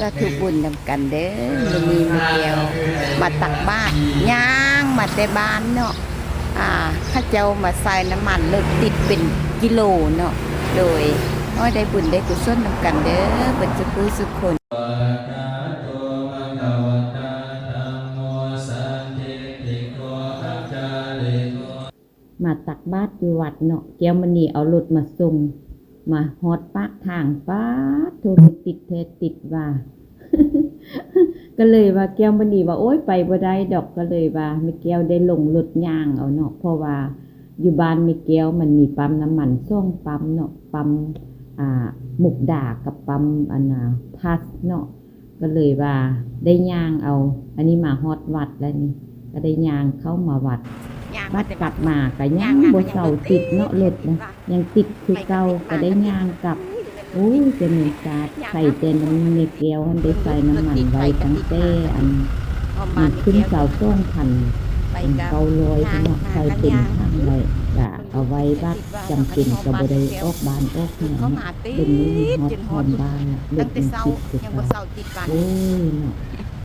ສາທຸບຸນນຳກັນເດີ້. ມື້ນີ້ແມ່ແກ້ວມາຕັກບາດ ຍ່າງມາແຕ່ບ້ານເນາະ. ອ່າ ເຂົາເຈົ້າມາໃສ່ນ້ຳມັນລົດຕິດເປັນກິໂລເນາະ. ໂດຍ ຂໍໃຫ້ໄດ້ບຸນໄດ້ກຸສົນນຳກັນເດີ້ ເບິດສູ່ຜູ້ສູ່ຄົນ. ມາຕັກບາດຢູ່ວັດເນາະ, ແກ້ວມະນີເອົາລົດມາສົ່ງ ມາຮອດປາກທາງ ປາດໂທ້ ລົດຕິດແທ້ຕິດວ່າ. ກໍເລີຍວ່າ ແກ້ວມະນີວ່າ ໂອ້ຍ ໄປບໍ່ໄດ້ດອກ. ກໍເລີຍວ່າ ແມ່ແກ້ວໄດ້ລົງລົດຍ່າງເອົາເນາະ, ເພາະວ່າຢູ່ບ້ານແມ່ແກ້ວມັນມີປ້ຳນ້ຳມັນສອງປ້ຳເນາະ, ປ້ຳ ອ່າ ມຸກດາກັບປ້ຳ ອັນນ່າ ພາສເນາະ. ກໍເລີຍວ່າໄດ້ຍ່າງເອົາ ອັນນີ້ມາຮອດວັດແລ້ວນີ້ ກໍໄດ້ຍ່າງເຂົ້າມາວັດ. ບັດກັບມາກໍຍັງບໍ່ເຊົາຕິດເນາະ, ລົດນະຍັງຕິດຄືເກົ່າ, ກໍໄດ້ຍ່າງກັບ. ໂອ້ຍ ຈະແມ່ນຊາດ ໄຂ້ແຕ່ນຳແມ່ແກ້ວຫັ້ນ ໄດ້ໃສ່ນ້ຳມັນໄວ້ຕັ້ງແຕ່ ອັນ ມັນຂຶ້ນຊາວສອງພັນເກົ້າຮ້ອຍພຸ້ນເນາະ, ໃສ່ເຕັມຖັງໄວ້ ກະເອົາໄວ້ບາດຈຳເປັນກໍບໍ່ໄດ້ອອກບ້ານອອກເຮືອນເນາະ. ເບິ່ງນີ້ຮອດ ຮອດບ້ານ ລົດຍັງຕິດຄືເກົ່າ. ໂອ້ຍເນາະ.